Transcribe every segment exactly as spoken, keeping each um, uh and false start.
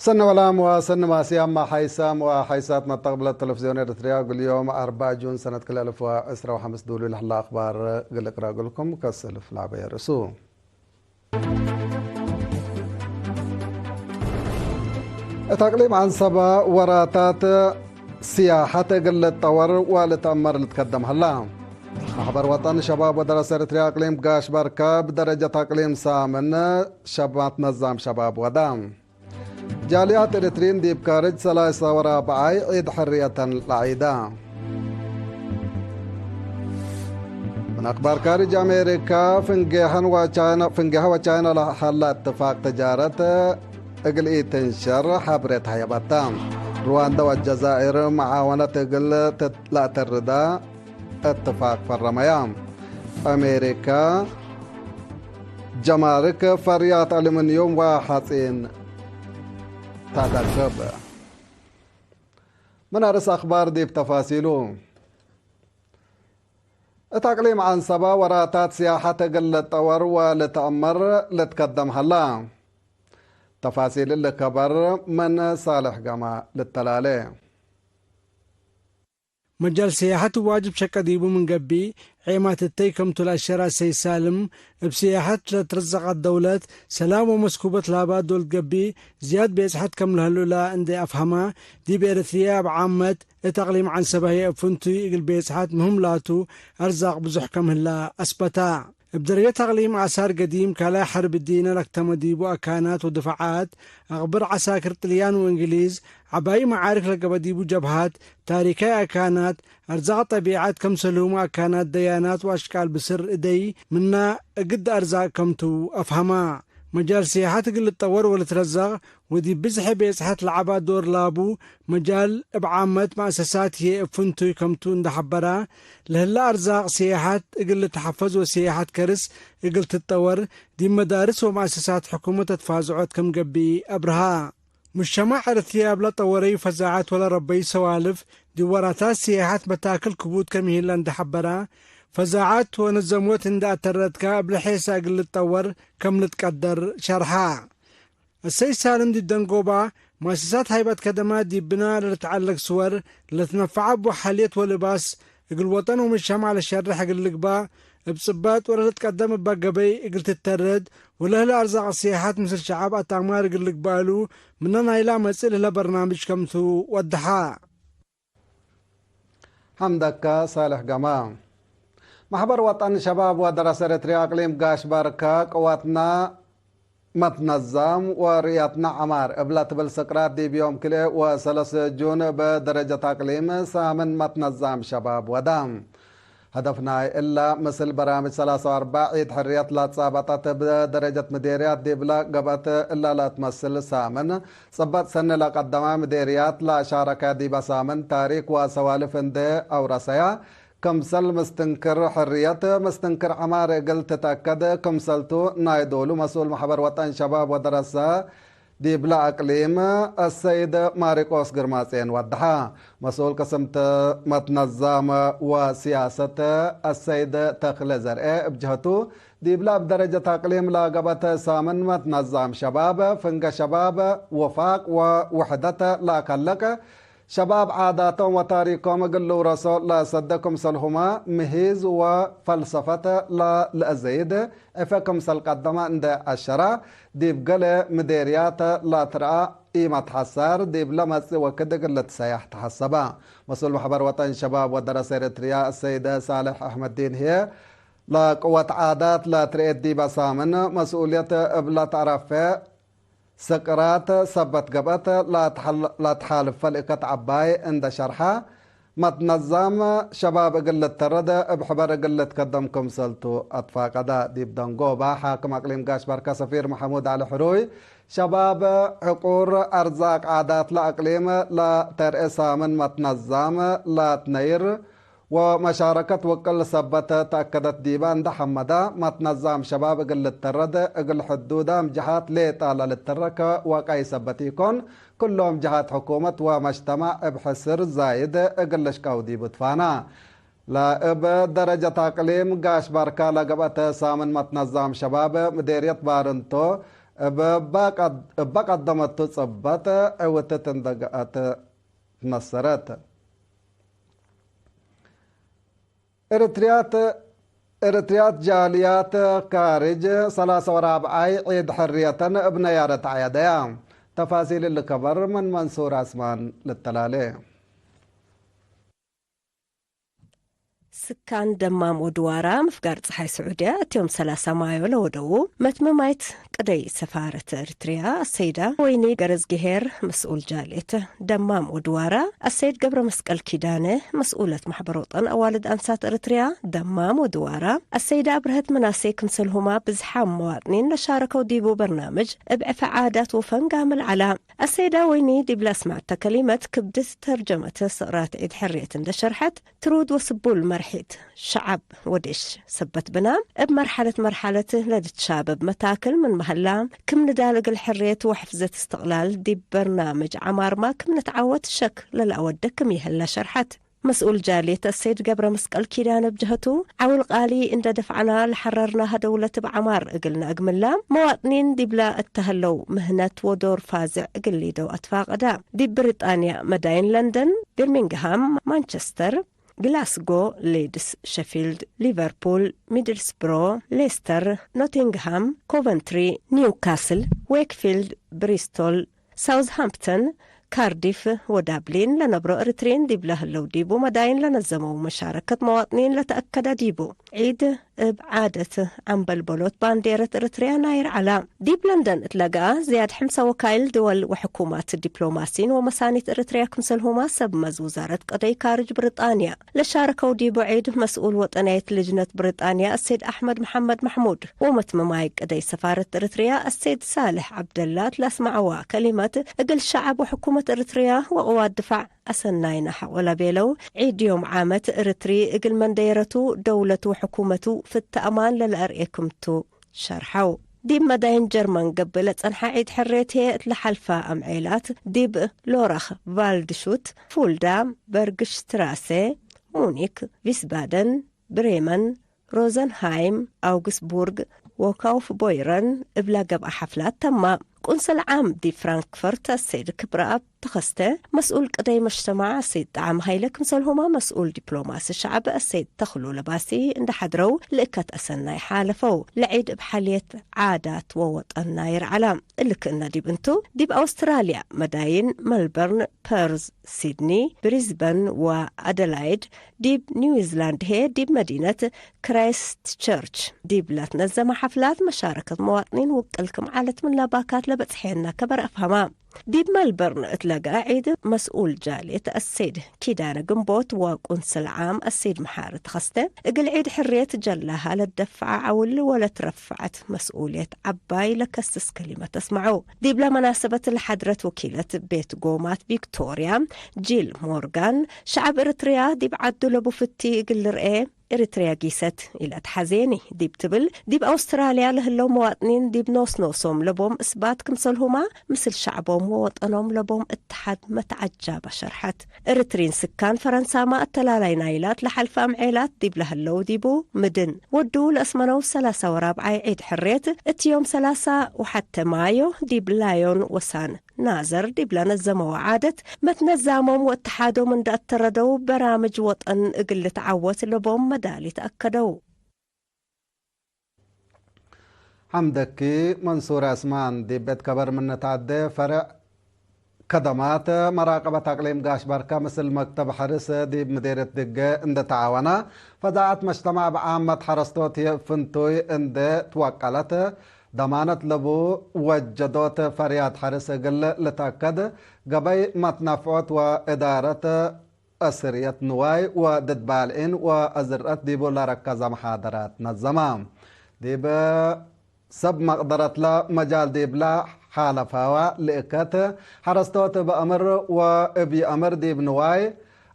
ሰኒ ወላም ወሰኒ ማስያም ሓይሳም ወሓይሳት መተቅብለት ተለፍዝዮን ኤረትርያ፣ እግል ዮም አርበዕ ጁን ሰነት ክልኤ አልፍ ወዕስራ ወሐምስ ዱሉ ለህላ አክባር እግል እቅረእ እግልኩም። ከሰልፍ ለዐበየ ርእሱ። እት አቅሊም ዐንሰበ ወራታት ስያሐት እግል ልትጠወር ወልትአመር ልትከደም ሀላ። መሕበር ወጠን ሸባብ ወደረሰ ኤረትርያ አቅሊም ጋሽ በርከ ብደረጀት አቅሊም ሳምን ሸብ መትነዛም ሸባብ ወደ። ጃልያት ኤረትርዪን ዲብ ካርጅ ሰላሳ ወራብዓይ ዒድ ሕርየተን ለዐይዳ። ምን አክባር ካርጅ አሜሪካ፣ ፍንጌሀን ወቻይና፣ ፍንጌሀ ወቻይና ለሀላ እትፋቅ ትጃረት እግል ኢትንሸር ሐብሬት ሀየበታ። ሩዋንዳ ወጀዛይር መዓወነት እግል ትት-፣ ለአተርዳ እትፋቅ ፈረመያ። አሜሪካ ጀማርክ ፈርያት አሉሚንዩም ወሐጺን ተአደግብ። ምን አርስ አክባር ዲብ ተፋሲሉ። እት አቅሊም ዐንሰበ ወራታት ስያሐት እግል ልትጠወር ወልትአመር ልትከደም ሀላ። ተፋሲል እሊ ከበር ምን ሳልሕ ገማ ልተላሌ። መጃል ሰያሐት ዋጅብ ሸቀ ዲቡ ምን ገብእ፣ ዔማት እተይ ከምቱ ለአሸረ አሰይድ ሳልም፣ እብ ሰያሐት ለትረዘቀት ደውለት፣ ሰላም ወመስኩበት ለሀባ ዶል ገብእ፣ ዝያድ ቤጽሐት ከም ለህሉ ለእንዴ አፍሀመ፣ ዲብ ኤረትርየ እብ ዓመት፣ እት አቅሊም ዐንሰበ ህዬ እብ ፍንቱይ እግል ቤጽሐት ምህም ላቱ፣ አርዛቅ ብዙሕ ከም ህለ አስበተ። እብ ደረጀት አቅሊም አሳር ገዲም፣ ካልኣይ ሐርብ ዲነ ለክተመ ዲቡ አካናት ወድፈዓት፣ አቅብር ዐሳክር ጥልያን ወእንግሊዝ፣ ዐባይ መዓርክ ለገብአ ዲቡ ጀብሃት፣ ታሪካይ አካናት፣ አርዛቅ ጠቢዐት፣ ከምሰልሁመ አካናት ደያናት ወአሽቃል ብስር እደይ ምና እግድ አርዛቅ ከምቱ አፍሀማ። መጃል ሲያሐት እግል ልትጠወር ወልትረዘቅ፣ ወዲብ ብዝሐ ቤጽሐት ለዐባ ዶር ላቡ መጃል እብ ዓመት መአሰሳት ህዬ እብ ፍንቱይ ከምቱ እንዴ ሐበራ፣ ለህለ አርዛቅ ሲያሐት እግል ልትሐፈዝ ወሲያሐት ከርስ እግል ትጠወር፣ ዲብ መዳርስ ወመአሰሳት ሕኩመት አትፋዝዖት ከም ገብእ አብርሃ። ሙጅተማዕ ኤረትርያ እብ ለጠወረዩ ፈዛዐት ወለረበዩ ሰዋልፍ፣ ዲብ ወራታት ሲያሐት መታክል ክቡድ ከም ይህለ እንዴ ሐበራ፣ ፈዛዐት ወነዘሞት እንዴ አተረድካ እብለ ሔሰ እግል ልትጠወር ከም ልትቀደር ሸርሐ። አሰይድ ሳልም ዲብ ደንጎባ፣ መአሰሳት ሀይባት ከደማት ዲብ ብና ለልትዐለግ ስወር፣ ለልትነፈዐ እቡ ሐልየት ወልባስ፣ እግል ወጠን ወሙጅተማዕ ለሸርሕ እግል ልግባእ፣ እብ ጽባጥ ወለልትቀደም እበ ገበይ እግል ትተረድ፣ ወለህለ አርዛቅ ሲያሐት ምስል ሸዐብ አትአማር እግል ልግበአሉ፣ ምነ ናይላ መጽእ ለህለ በርናምጅ ከምቱ ወደሐ። ሐምደከ ሳልሕ ገማ። መሕበር ወጠን ሸባብ ወደረሰ ኤረትርያ አቅሊም ጋሽ ባርከ ቅዋትና መትነዛም ወርእያትና ዐማር እብለ ትብል ስቅራት ዲብ ዮም ክልኤ ወሰለስ ጁን እብ ደረጀት አቅሊም ሳምን መትነዛም ሸባብ ወደ። ሀደፍ ናይ እለ ምስል በራምጅ ሰላሳ ወአርበዕ ዒድ ሕርየት ለትጻበጠት እብ ደረጀት ምዴርያት ዲብለ ገብአት እለ ለትመስል ሳምን ጽበጥ ሰኒ ለቀደመ ምዴርያት ለአሻረከ ዲበ ሳምን ታሪክ ወሰዋልፍ እንዴ አውረሰያ፣ ክምሰል ምስትንክር ሕርየት፣ ምስትንክር ዐማር እግል ትትአከድ ክምሰልቱ ናይ ዶሉ መስኡል መሕበር ወጠን ሸባብ ወደረሰ ዲብለ አቅሊም አሰይድ ማሪቆስ ግርማጼን ወደሐ። መስኡል ቅስምት መትነዛም ወሲያሰት አሰይድ ተክለ ዘርኤ እብ ጀህቱ፣ ዲብለ እብ ደረጀት አቅሊም ለገብአት ሳምን መትነዛም ሸባብ፣ ፍንገ ሸባብ፣ ውፋቅ ወውሕደት ለአከልቅ፣ ሸባብ ዓዳቶም ወታሪኮም እግል ልውረሶ ለሰደ ክምሰልሁመ፣ ምሂዝ ወፈልሰፈት ለልአዘይድ ዕፈ ክምሰል ቀደመ እንዴ አሸረ፣ ዲብ ገሌ ምዴርያት ለትረአ ኢመት ሐሳር ዲብ ለመጽእ ወክድ እግል ልትሰያሕ ተሐሰበ። መስኡል መሕበር ወጠን ሸባብ ወደረሰ ኤረትርያ አሰይደ ሳልሕ አሕመድዲን ህዬ፣ ለቅወት ዓዳት ለትርኤት ዲበ ሳምን መስኡልየት እብ ለተአረፌ፣ ስቅራት ሰበት ገብአት ለአትሐል-፣ ለአትሓልፈ ልእከት ዐባይ እንደ ሸርሐ፣ መትነዛም ሸባብ እግል ልተረድ እብ ሕበር እግል ልትከደም ክምሰልቱ አትፋቀደ። ዲብ ደንጎባ፣ ሓክም አቅሊም ጋሽ ባርከ ሰፊር መሐሙድ ዐሊ ሕሩይ፣ ሸባብ ዕቁር አርዛቅ ዓዳት ለአቅሊም ለተርኤ ሳምን መትነዛም ለትነይር፣ ወመሻረከት ውቅል ሰበት ተአከደት ዲበ እንደ ሐመደ፣ መትነዛም ሸባብ እግል ልተረድ፣ እግል ሕዱዳም ጀሃት ሌጠ ለልተረከ ወቀይ ሰበት ኢኮን፣ ክሎም ጀሃት ሕኩመት ወመጅተማዕ እብ ሕስር ዛይድ እግል ልሽቀው ዲቡ ትፋና። ለእብ ደረጀት አቅሊም ጋሽ ባርካ ለገብአት ሳምን መትነዛም ሸባብ ምዴርየት ባርንቶ፣ እብ ባቀድ-፣ እበ ቀደመቱ ጽበጥ ዕውትት እንደ ገአት ትመሰረት። ኤረትርያት፣ ኤረትርያት ጃልያት ካርጅ ሰላሳ ወራብዓይ ዒድ ሕርየተን እብ ነያረት አዕያደያ። ተፋሲል እሊ ከበር ምን መንሱር አስማን ልተላሌ። ስካን ደማም ወድዋራ ምፍጋር ጸሓይ ስዑድያ እት ዮም ሰላሳ ማዮ ለወደዉ መትመማይት ቅደይ ሰፋረት ኤርትርያ አሰይዳ ወይኒ ገረዝግሄር፣ መስኡል ጃልየት ደማም ወድዋራ አሰይድ ገብረ መስቀል ኪዳነ፣ መስኡለት ማሕበር ወጠን አዋልድ አንሳት ኤርትርያ ደማም ወድዋራ አሰይዳ አብርሀት ምናሴ ክምሰልሁማ ብዝሓም መዋጥኒን ለሻረከው ዲቡ በርናምጅ እብ ዕፈ ዓዳት ወፈን ጋምል ዐላ። አሰይዳ ወይኒ ዲብ ለአስመዐተ ከሊመት፣ ክብድት ተርጀመት ስቅራት ዒድ ሕርየት እንደ ሸርሐት፣ ትሩድ ወስቡል መርሒት ሸዐብ ወዴሽ ሰበት ብና፣ እብ መርሐለት መርሐለት ለልትሻበብ መታክል ምን መሀላ፣ ክም ንዳል እግል ሕርየት ወሕፍዘት እስትቅላል ዲብ በርናምጅ ዐማርማ ክም ንትዓወት ሸክ ለለአወደ ክም ይሀላ ሸርሐት። መስኡል ጃልየት አሰይድ ገብረ መስቀል ኪዳነ እብ ጀሀቱ፣ ዐውል ቃሊ እንደ ደፍዐና ለሐረርናሀ ደውለት እብ ዐማር እግል ነአግምላ፣ መዋጥኒን ዲብላ እተ ሀለው ምህነት ወዶር ፋዝዕ እግል ሊደው አትፋቀዳ። ዲብ ብሪጣንያ መዳይን ለንደን፣ ቢርሚንግሃም፣ ማንቸስተር፣ ግላስጎ፣ ሊድስ፣ ሸፊልድ፣ ሊቨርፑል፣ ሚድልስብሮ፣ ሌስተር፣ ኖቲንግሃም፣ ኮቨንትሪ፣ ኒውካስል፣ ዌክፊልድ፣ ብሪስቶል፣ ሳውዝሃምፕተን፣ ካርዲፍ ወዳብሊን ለነብሮ ኤሪትሪን ዲብለ ህለው ዲቡ መዳይን ለነዘመው መሻረከት መዋጥኒን ለተአከደ ዲቡ። ዒድ እብ ዓደት ዐንበልበሎት ባንዴረት ኤሪትሪያ ናይር ዐላ። ዲብ ለንደን እት ለገአ ዝያድ ሕምሰ ወካይል ድወል ወሕኩማት ዲፕሎማሲን ወመሳኒት ኤሪትሪያ ክምሰልሁማ ሰብ መዝ ውዛረት ቀደይ ካርጅ ብሪጣንያ ለሻረከው ዲቡ ዒድ መስኡል ወጠንያይት ልጅነት ብሪጣንያ አሰይድ አሕመድ መሐመድ መሕሙድ ወመትመማይ ቀደይ ሰፋረት ኤሪትሪያ አሰይድ ሳልሕ ዐብደላ እት ለአስመዐዋ ከሊመት፣ እግል ሸዐብ ወሕኩመት ኤሪትሪያ ወቅዋት ድፋዕ አሰናይነ ሐቆ ለቤለው ዒድ ዮም ዓመት ኤሪትሪ እግል መንደየረቱ ደውለቱ ወሕኩመቱ ፍተ አማን ለለአርኤ ክምቱ ሸርሐው። ዲብ መዳይን ጀርመን ገብእ ለጸንሐ ዒድ ሕርየት ህዬ እት ለሐልፈ አምዔላት ዲብ ሎረኽ፣ ቫልድሹት፣ ፉልዳ፣ በርግሽትራሴ፣ ሙኒክ፣ ቪስባደን፣ ብሬመን፣ ሮዘንሃይም፣ አውግስቡርግ ወካውፍቦይረን እብለ ገብአ ሐፍላት ተማ። ቁንስል ዓም ዲብ ፍራንክፈርት አሰይድ ክብረአብ ተኸስተ፣ መስኡል ቅደይ መጅተማዕ አሰይድ ጣዕም ሀይለ፣ ክምሰልሁመ መስኡል ዲፕሎማሲ ሸዐብ አሰይድ ተኽሉ ለባሲ እንዴ ሐድረው፣ ልእከት አሰናይ ሓለፈው። ለዒድ እብ ሐልየት ዓዳት ወወጠን ናይር ዐላ። እሊ ክእነ ዲብ እንቱ፣ ዲብ አውስትራልያ መዳይን መልበርን፣ ፐርዝ፣ ሲድኒ፣ ብሪዝበን ወአደላይድ፣ ዲብ ኒውዚላንድ ህዬ ዲብ መዲነት ክራይስትቸርች ዲብ ለትነዘመ ሐፍላት መሻረከት መዋጥኒን ውቅል ክም ዐለት ምን ለባካት ለበጽሐየና ከበር አፍሀማ። ዲብ መልበርን እት ለገአ ዒድ መስኡል ጃልየት አሰይድ ኪዳነ ግንቦት ወቁንስል ዓም አሰይድ መሓሪ ተኸስተ፣ እግል ዒድ ሕርየት ጀላሃ ለትደፈዐ ዐውል ወለትረፈዐት መስኡልየት ዐባይ ለከስስ ከሊመት አስመዐው። ዲብለ መናሰበት ለሐድረት ወኪለት ቤት ጎማት ቪክቶርያ ጂል ሞርጋን፣ ሸዐብ ኤሪትርያ ዲብ ዐዱ ለቡ ፍቲ እግል ልርኤ፣ ኤሪትርያ ጊሰት ኢለአትሐዜኒ ዲብ ትብል፣ ዲብ አውስትራልያ ለህለው መዋጥኒን ዲብ ኖስኖሶም ለቦም እስባት ክምሰልሁማ፣ ምስል ሸዕቦም ወወጠኖም ለቦም እትሓድ መትዐጃበ ሸርሐት። ኤሪትሪን ስካን ፈረንሳመ አተላላይ ናይላት ለሐልፈ አምዔላት ዲብ ለህለው ዲቡ ምድን ወዱ ለአስመነው ሰላሳ ወራብዓይ ዒድ ሕርየት እት ዮም ሰላሳ ወሐተ ማዮ ዲብ ላዮን ወሳን ናዘር ዲብ ለነዘመው ዓደት መትነዛሞም ወእትሓዶም እንደ አተረደው በራምጅ ወጠን እግል ልትዓወት ለቦም መዳሊት አከደው። ሐምደኪ መንሱር አስማን። ዲብ ቤት ከበር ምንታዴ ፈርዕ ከደማት መራቀበት አቅሊም ጋሽ ባርከ ምስል መክተብ ሐርስ ዲብ ምዴርየት ድገ እንደ ተዓወና፣ ፈዛዐት መጅተማዕ ብዓመት ሐረስቶት ፍንቱይ እንደ ትወቀለት፣ ደማነት ለቡ ወጀዶት ፈርያት ሐርስ እግል ልትአከድ፣ ገበይ መትነፍዖት ወእዳረት አስርየት ንዋይ ወድድ ባልዒን ወአዝርአት ዲቡ ለረከዘ መሓደራት ነዘመ። ዲብ ሰብ መቅደረትለ መጃል ዲብለ ሓለፋዋ ልእከት፣ ሐረስቶት እብ አምር ወእብ ይአምር ዲብ ንዋይ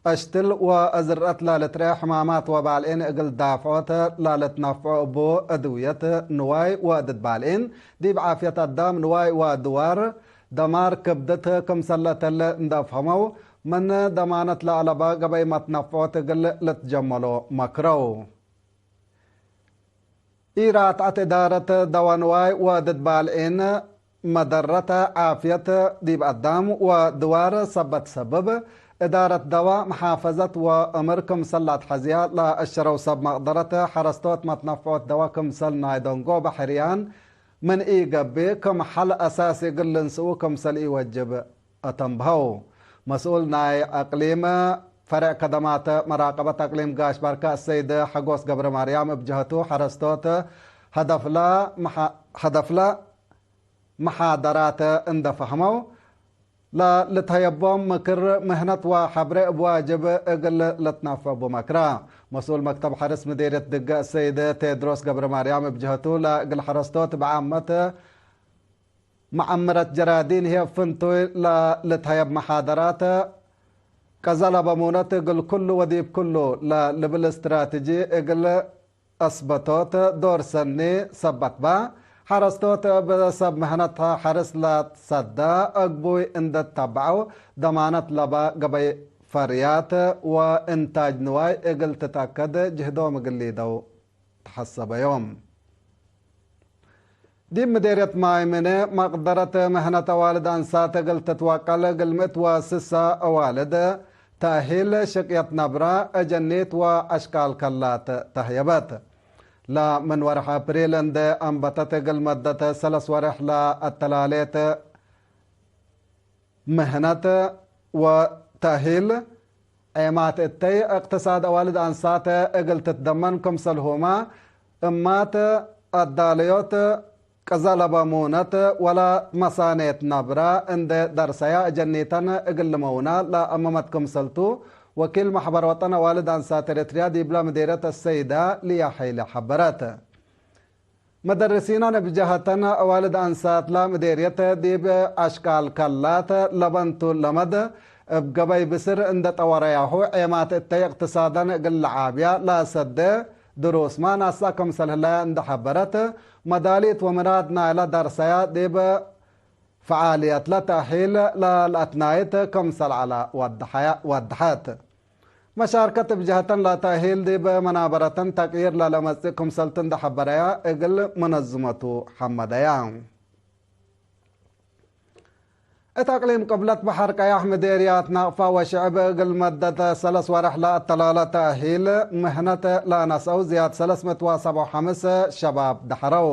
አሽትል ወአዝርአት ለልትርኤ ሕማማት ወባልዒን እግል ዳፍዖት ለልትነፍዖ እቡ፣ እድውየት ንዋይ ወድድ ባልዒን ዲብ ዓፍየት አዳም ንዋይ ወድዋር ደማር ክብደት ክምሰል ለተለ እንደ አፍሀመው፣ ምን ደማነት ለአለበ ገበይ መትነፍዖት እግል ልትጀመሎ መክረው። ኢራትዐት እዳረት ደወንዋይ ወድድ ባልዒን መደረተ ዓፍየት ዲብ አዳም ወድዋር ሰበት ሰብብ፣ እዳረት ደዋ፣ መሓፈዘት ወእምር ክምሰል ለአትሐዝያ ለአሸረው ሰብ መቅደረት ሐረስቶት መትነፍዖት ደዋ ክምሰል ናይ ደንጎበ ሕርያን ምን ኢገብእ፣ ክም ሐል አሳሲ እግል ልንስኡ ክምሰል ኢወጅብ አተንብሀው። መስኡል ናይ አቅሊም ፈሬዕ ከደማት መራቀበት አቅሊም ጋሽ ባርካ አሰይድ ሐጎስ ገብረማርያም እብ ጀሀቱ፣ ሐረስቶት ሀደፍላ መሓ-፣ ሀደፍላ መሓደራት እንደ ፈህመው፣ ለልትሀየቦም ምክር፣ ምህነት ወሐብሬ እብ ዋጅብ እግል ልትነፈዕ ቡ መክራ። መስኡል መክተብ ሐርስ ምዴርየት ድገ አሰይድ ቴድሮስ ገብረማርያም እብ ጀሀቱ፣ ለእግል ሐረስቶት ብዓመት መዐምረት ጀራዲን ህዬ ፍንቱይ ለልትሀየብ መሓደራት፣ ቀዘ ለበሙነት እግል ኩሉ ወዲብ ኩሉ ለልብል እስትራትጂ እግል አስበቶት ዶር ሰኒ ሰበት በ። ሐረስቶት እብ ሰብ ምህነት ሐርስ ለትሰደ አግቡይ እንደ ተበዐው፣ ደማነት ለበ ገበይ ፈርያት ወእንታጅ ንዋይ እግል ትትአከድ ጅህዶም እግል ሊደው ተሐሰበዮም። ዲብ ምዴርየት ማይ ምነ መቅደረት ምህነት አዋልድ አንሳት እግል ትትወቀል እግል ምእት ወስሳ አዋልድ ተእሂል ሽቅየት ነብራ፣ አጀኒት ወአሽቃል ከላት ተህየበት። ለምን ወርሕ አፕሪል እንደ አንበተት እግል መደት ሰለስ ወርሕ ለአተላሌት ምህነት ወተእሂል ዔማት እተይ እቅትሳድ አዋልድ አንሳት እግል ትትደመን ክምሰልሁመ፣ እማት አዳለዮት ቅዘ ለበ ሙነት ወለ መሳኔት ነብረ እንዴ ደርሰያ እጀኒተን እግል ልመውና ለአመመት ክምሰልቱ፣ ወኪል መሕበር ወጠን አዋልድ አንሳት ኤረትርያ ዲብለ ምዴርየት አሰይዳ ሊያ ሐይለ ሐበረት። መደርሲናን እብ ጀሀተን፣ አዋልድ አንሳትለ ምዴርየት ዲብ አሽቃል ከላት ለበንቱ ለመድ እብ ገበይ ብስር እንደ ጠወረያሁ፣ ዔማት እተይ እቅትሳደን እግል ለዓብያ ለአሰደ ድሩስመ ናስአ ክምሰል ህለያ እንደ ሐበረት፣ መዳሊት ወምራድ ናይለ ደርሰያ ዲብ ፈዓልየትለ ተእሂል ለልአትናይት ክምሰል ዐለ ወደሐያ-፣ ወደሐት። መሻርከት እብ ጀሀተን ለተእሂል ዲብ መናበረተን ተቅይር ለለመጽእ ክምሰልቱ እንደ ሐበረያ እግል መነዝመቱ ሐመደያ። እት አቅሊም ቅብለት በሐር ቀያሕ ምዴርያት ናቅፋ ወሽዕብ እግል መደት ሰለስ ወርሕ ለአተላለ ተእሂል ምህነት ለነስአው ዝያድ ሰለስ ምእት ወሰብዓ ወሐምስ ሸባብ ደሐረው።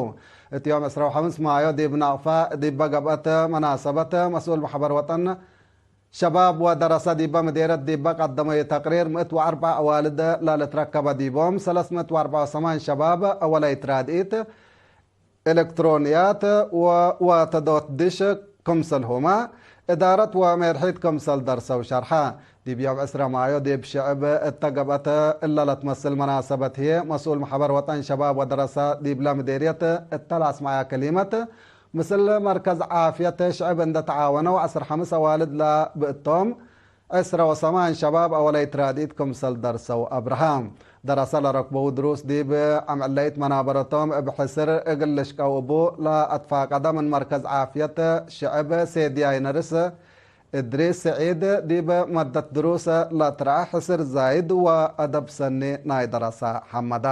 እት ዮም ዕስራ ወሐምስ ማዮ ዲብ ናቅፋ ዲበ ገብአት መናሰበት መስኡል መሕበር ወጠን ሸባብ ወደረሰ ዲበ ምዴርየት ዲበ ቀደመዩ ተቅሪር፣ ምእት ወአርበዕ አዋልድ ለልትረከበ ዲቦም፣ ሰለስ ምእት ወአርበዕ ወሰማን ሸባብ አወለይት ራድኢት፣ ኤለክትሮንያት ወ-፣ ወተዶት ድሽ ክምሰልሁመ፣ እዳረት ወሜርሒት ክምሰል ደርሰው ሸርሐ። ዲብ ዮም ዕስረ ማዮ ዲብ ሽዕብ እተ ገብአተ እለ ለትመስል መናሰበት ህዬ፣ መስኡል መሕበር ወጠን ሸባብ ወደረሰ ዲብለ ምዴርየት እተ ለአስመዐያ ከሊመት፣ ምስል መርከዝ ዓፍየት ሽዕብ እንደ ተዓወነው፣ ዐስር ሐምስ አዋልድ ለብእቶም፣ ዕስረ ወሰማን ሸባብ አወለይት ራድኢት ክምሰል ደርሰው አብርሃ። ደረሰ ለረክበው ድሩስ ዲብ አምዕለይት መናበረቶም እብ ሕስር እግል ልሽቀው እቡ ለአትፋቀደ ምን መርከዝ ዓፍየት ሽዕብ ሴድያይ ነርስ እድሪስ ስዒድ ዲብ መደት ድሩስ ለትረአ ሕስር ዛይድ ወአደብ ሰኒ ናይ ደረሰ ሐመደ።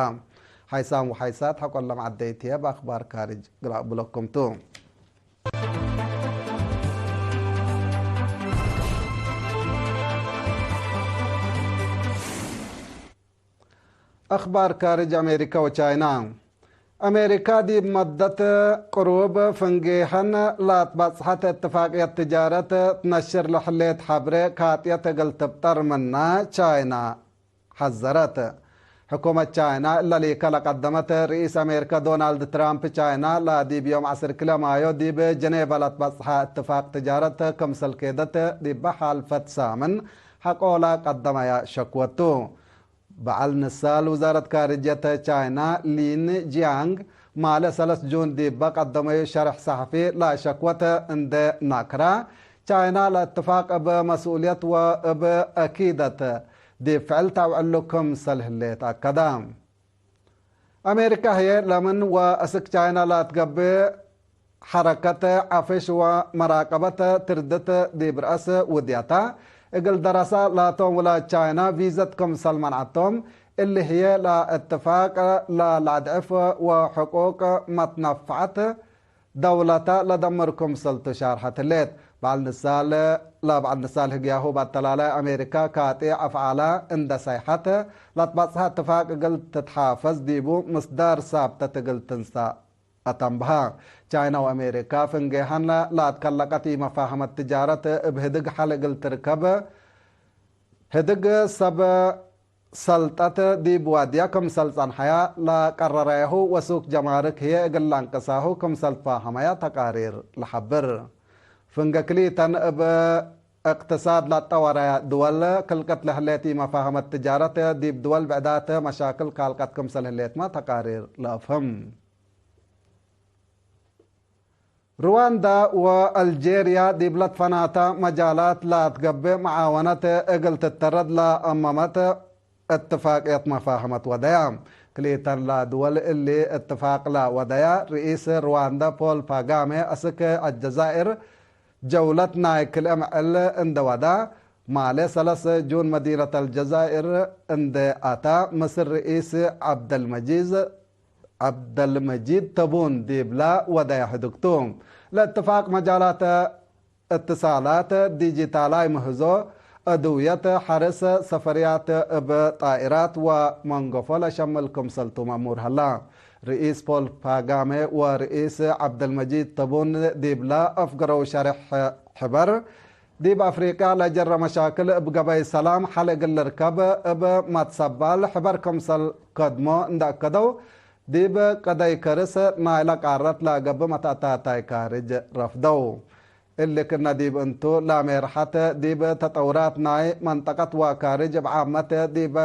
ሓይሳም ወሓይሳት ሐቆ ለመዐደይት ህዬ በአክባር ካርጅ ግላእ ብለኩም ቱ። አክባር ካርጅ አሜሪካ ወቻይና። አሜሪካ ዲብ መደት ቅሩብ ፍንጌሀን ለአትበጽሐት እትፋቅየት ትጃረት ትነሽር ለህሌት ሐብሬ ካጥየት እግል ትብጠር ምና ቻይና ሐዘረት። ሕኩመት ቻይና እለ ሊከ ለቀደመት፣ ርኢስ አሜሪከ ዶናልድ ትራምፕ ቻይና ለዲብ ዮም ዐስር ክለ ማዮ ዲብ ጀኔቨ ለትበጽሐ እትፋቅ ትጃረት ክምሰል ኬደት ዲበ ሓልፈት ሳምን ሐቆለ ቀደመያ ሸክወቱ። በዐል ንሳል ውዛረት ካርጅየት ቻይና ሊን ጂያንግ ማለ ሰለስ ጁን ዲበ ቀደመዩ ሸርሕ ሰሐፊ ለሸክወት እንዴ ናክራ፣ ቻይና ለእትፋቅ እብ መስኡልየት ወእብ አኪደት ዲብ ፍዕል ተአውዕሉ ክምሰል ህሌት አከደ። አሜሪካ ህዬ ለምን ወአስክ ቻይና ለአትገብእ ሐረከት ዐፍሽ ወመራቀበት ትርድት ዲብ ረአስ ውድያታ እግል ደረሳ ላቶም ውላድ ቻይና ቪዘት ክምሰል መንዐቶም፣ እሊ ህዬ ለእትፋቅ ለለአድዕፍ ወሕቁቅ መትነፈዐት ደውለተ ለደምር ክምሰልቱ ሻርሐት ህሌት። በዐል ንሳል፣ ለበዐል ንሳል ህግያሁ በአተላላይ አሜሪካ ካጤ አፍዓላ እንደ ሰይሐት፣ ለትበጽሐ እትፋቅ እግል ትትሓፈዝ ዲቡ ምስዳር ሳብተት እግል ትንሰእ አተንብሀ። ቻይና ወአሜሪካ ፍንጌሀን ለአትከለቀት ኢመፋህመት ትጃረት እብ ህድግ ሐል እግል ትርከብ፣ ህድግ ሰብ ሰልጠት ዲብ ዋድያ ክምሰል ጸንሐያ ለቀረረያሁ ወሱክ ጀማርክ ህዬ እግል ለአንቅሳሁ ክምሰል ትፋሀመያ ተቃሪር ለሐብር። ፍንገ ክሊተን እብ እቅትሳድ ለአጠወረያ ድወል ክልቀት ለህሌት ኢመፋህመት ትጃረት ዲብ ድወል ብዕዳት መሻክል ካልቀት ክምሰል ህሌትመ ተቃሪር ለአፍህም። ሩዋንዳ ወአልጄርያ ዲብ ለትፈናተ መጃላት ለአትገብእ መዓወነት እግል ትተረድ ለአመመት እትፋቅየት መፋህመት ወደያ። ክሊተን ለድወል እሊ እትፋቅ ለወደያ ርኢስ ሩዋንዳ ፖል ፓጋሜ አስክ አልጀዛይር ጀውለት ናይ ክልኤ ምዕል እንደ ወዳ፣ ማሌ ሰለስ ጁን መዲነት አልጀዛይር እንደ አታ፣ ምስል ርኢስ ዐብደልመጂዝ ዐብደልመጂድ ተቡን ዲብላ ወደያ ህድግቱ። ለእትፋቅ መጃላተ እትሳላት ዲጂታላይ ምህዞ፣ አድውየት፣ ሐርስ፣ ሰፈርያት እብ ጣኢራት ወመንገፎ ለሸምል ክምሰልቱ መእሙር ሀላ። ርኢስ ፖል ፓጋሜ ወርኢስ ዐብደልመጂድ ተቡን ዲብላ አፍገረው ሸሬሕ ሕበር፣ ዲብ አፍሪቅያ ለጀረ መሻክል እብ ገበይ ሰላም ሐል እግል ልርከብ እብ መትሰባል ሕበር ክምሰል ከድሞ እንደ አከደው፣ ዲብ ቀደይ ከርስ ናይለ ቃረት ለገብእ መትአታታይ ካርጅ ረፍደው። እሊ ክእነ ዲብ እንቱ፣ ለሜርሐት ዲብ ተጠውራት ናይ መንጠቀት ወካርጅ እብ ዓመት ዲብ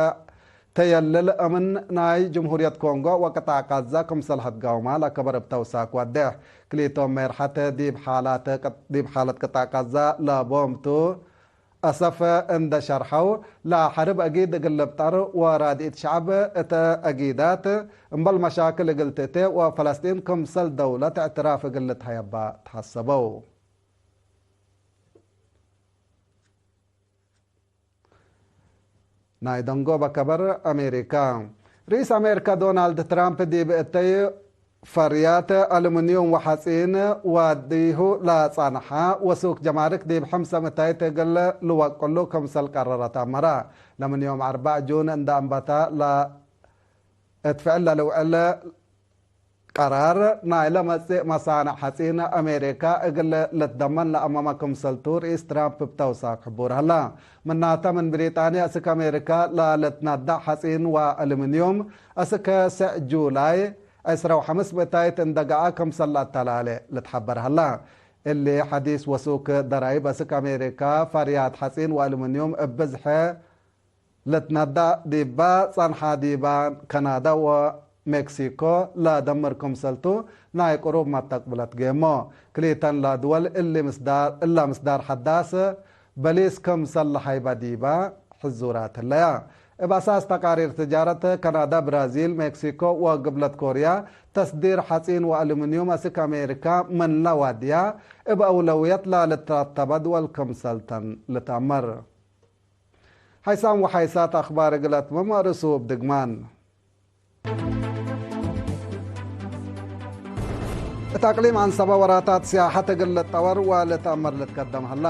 ተየልል እምን ናይ ጅምሁርየት ኮንጎ ወቅጣዕ ቃዛ ክምሰል ሀድጋውማ ለከበር እብ ተውሳክ ወዴሕ። ክሊቶም ሜርሐት ዲብ ሓላት፣ ዲብ ሓለት ቅጣዕ ቃዛ ለቦምቱ አሰፍ እንደ ሸርሐው፣ ለሐርብ አጊድ እግል ልብጠር ወራድኢት ሸዕብ እተ አጊዳት እምበል መሻክል እግል ትእቴ ወፈለስጢን ክምሰል ደውለት እዕትራፍ እግል ልትሀየባ ተሐሰበው። ናይ ደንጎበ ከበር አሜሪካ። ርኢስ አሜሪካ ዶናልድ ትራምፕ ዲብ እተይ ፈርያት አሉሚንዩም ወሐጺን ዋዲሁ ለጸንሐ ወሱክ ጀማርክ ዲብ ሕምሰ ምታይት እግል ልወቅሉ ክምሰል ቀረረት አመረ። ለምን ዮም አርበዕ ጁን እንደ አንበታ ለ እት ፍዕል ለልውዕል ቀራር፣ ናይለ መጽእ መሳንዕ ሐጺን አሜሪካ እግል ልትደመን ለአመመ ክምሰልቱ ርኢስ ትራምፕ እብ ተውሳክ ሕቡር ሀላ። ምናተ፣ ምን ብሪጣንያ እስክ አሜሪካ ለልትነደዕ ሐጺን ወአሉሚንዩም፣ እስክ ስዕ ጁላይ ዕስራ ወሐምስ ብእታይት እንደ ገአ ክምሰል ለአተላሌ ልትሐበር ሀላ። እሊ ሐዲስ ወሱክ ደራይብ፣ እስክ አሜሪካ ፈርያት ሐጺን ወአሉሚንዩም እብ ብዝሐ ልትነዳ ዲባ ጸንሓ ዲባን ከናዳ ወሜክሲኮ ለደምር ክምሰልቱ ናይ ቅሩብ መተቅብለት ጌሞ። ክሊተን ለድወል እሊ ምስዳር፣ እላ ምስዳር ሐዳስ በሊስ ክምሰል ለሀይባ ዲባ ሕዙራት ህለያ። እብ አሳስ ተቃሪር ትጃረት ከናዳ፣ ብራዚል፣ ሜክሲኮ ወግብለት ኮርያ ተስዲር ሐጺን ወአሉሚንዩም አስክ አሜሪካ ምንለ ዋድያ እብ አውለውየት ለልትረተበ ድወል ክምሰልተን ልትአመር። ሐይሳም ወሐይሳት አኽባር እግል አትምም፣ አርእሱ እብ ድግማን። እት አቅሊም ዐንሰበ ወራታት ሲያሐት እግል ልጠወር ወልትአመር ልትከደም ሀላ።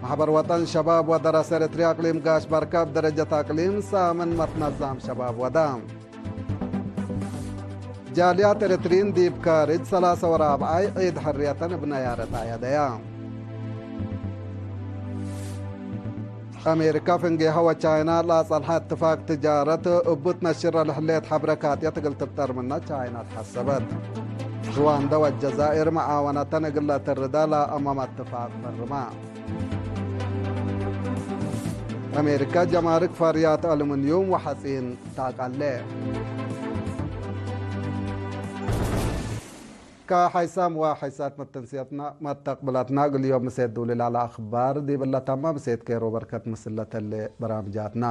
መሕበር ወጠን ሸባብ ወደረሰ ኤረትርያ አቅሊም ጋሽ ባርካ እብ ደረጀት አቅሊም ሳምን መትነዛም ሸባብ ወዳ። ጃልያት ኤረትርዪን ዲብ ካርጅ ሰላሰ ወራብዓይ ዒድ ሕርየተን እብ ነያረት አያደያ። አሜሪካ ፍንጌሀ ወቻይና ለአጸንሐ እትፋቅ ትጃረት እቡ ትነሽረ ለህሌት ሐብረ ካጥየት እግል ትብጠር ምነ ቻይና ተሐሰበት። ሩዋንዳ ወአልጀዛይር መዓወነተን እግል ለአተርዳ ለአመመ እትፋቅ ፈርማ። አሜሪካ ጀማርክ ፈርያት አሉሚንዩም ወሐጺን ታቀሌ። ከሐይሳም ወሐይሳት መተንስያትና መተቅብላትና እግል ዮም ምሴት ዱሊ ላለ አኽባር ዲብለ ተመ፣ ምሴት ኬሮ በርከት ምስል ለተሌ በራምጃትና።